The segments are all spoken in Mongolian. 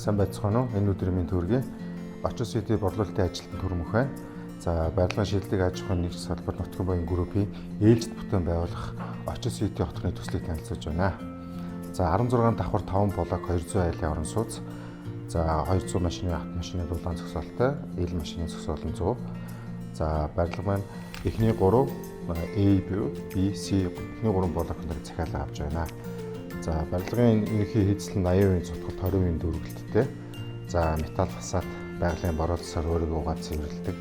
Сайн байцгаана уу? Энэ өдрийн мэнд хүргэе. Очир Сити борлуулалтын ажилтан Төрмөх байна. За, барилгын шилдэг аж ахуйн нэгж салбар нутгийн буян группийн ээлжит бүтээн байгуулах Очир Сити хотхны төслийг танилцуулж байна. За, 16 давхар 5 блок 200 айлын орон сууц. За, 200 машины автомашины дулаан зогсоолтой, ил машины зогсоол нь 100. За, барилга маань эхний 3 A буюу B, C эхний 3 блокон дээр захиалга авч байна. За, барилгын ерөнхий хийдсэл нь 80% цутгалт, 20% дүүргэлттэй. За, металл фасад байгалийн борооцсоор өөрийгөө угаад цэвэрлэдэг.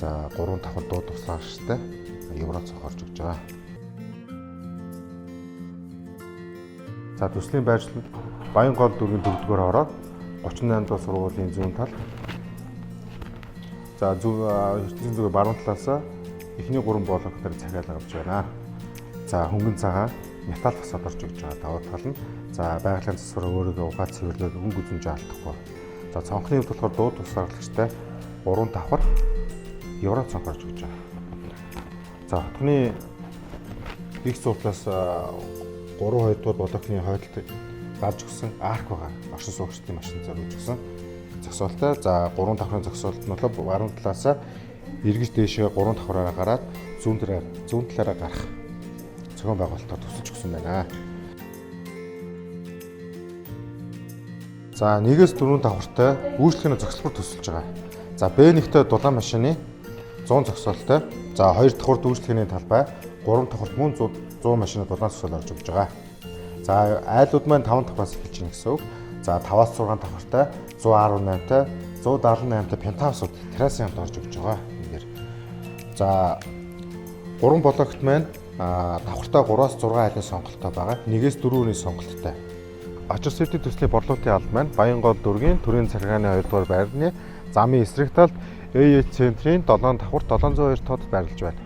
За, 3 давхар дуу тусгаагчтай евро цонх орж өгч байгаа. За, төслийн байршил нь Баянгол дүүргийн 4-р хороо 38 дугаар сургуулийн зүүн тал. За, зүүн ертөнцийн зүгээр баруун талаас эхний 3 блок дээр захиалга авч байна. За, хөнгөн цагаан металл фасад орж өгч байгаа давуу тал нь за байгалийн засвар өөрийгөө угаа цэвэрлээд өнгө үзэмж алдахгүй. За, цонхны хувьд болохоор дуу тусгаарлагчтай 3 давхар евро цонх орж өгч байгаа. За, хотхны их зуутлаас 3 2 дугаар блокны хойдолд гарч өгсөн арк байгаа. Оршин суугчдын машин зориулж өгсөн зогсоолтой. За, 3 давхрын зогсоолт нь бол баруун талаас эргэж дээшээ 3 давхраараа гараад зүүн талаараа гарах зохион байгуулалтаар төсөж өгсөн байна. За, 1-ээс 4 давхартай үйлчлэгийн зогсолбор төсөлж байгаа. За, Б1-тэй дулаан машины 100 зогсоолтой. За, 2 давхарт үйлчлэгийн талбай, 3 давхарт мөн 100 машины дулаан зогсоол орж өгч байгаа. За, айлууд маань 5 давхраас эхэлж байна гэсэн үг. За, 5-аас 6 давхартай 118-тай 178-тай пентхаусууд террасын хамт орж өгч байгаа. Энд. За, 3 блокт маань давхартаа 3-аас 6 айлын сонголттой байгаа. 1-ээс 4 хүний сонголттой. Очир Сити төслийн борлуулалтын алба маань Баянгол дүүргийн төрийн цахилгааны 2 дугаар байрны замын эсрэг талд AH центрийн 7 давхар 702 тоод байрлаж байна.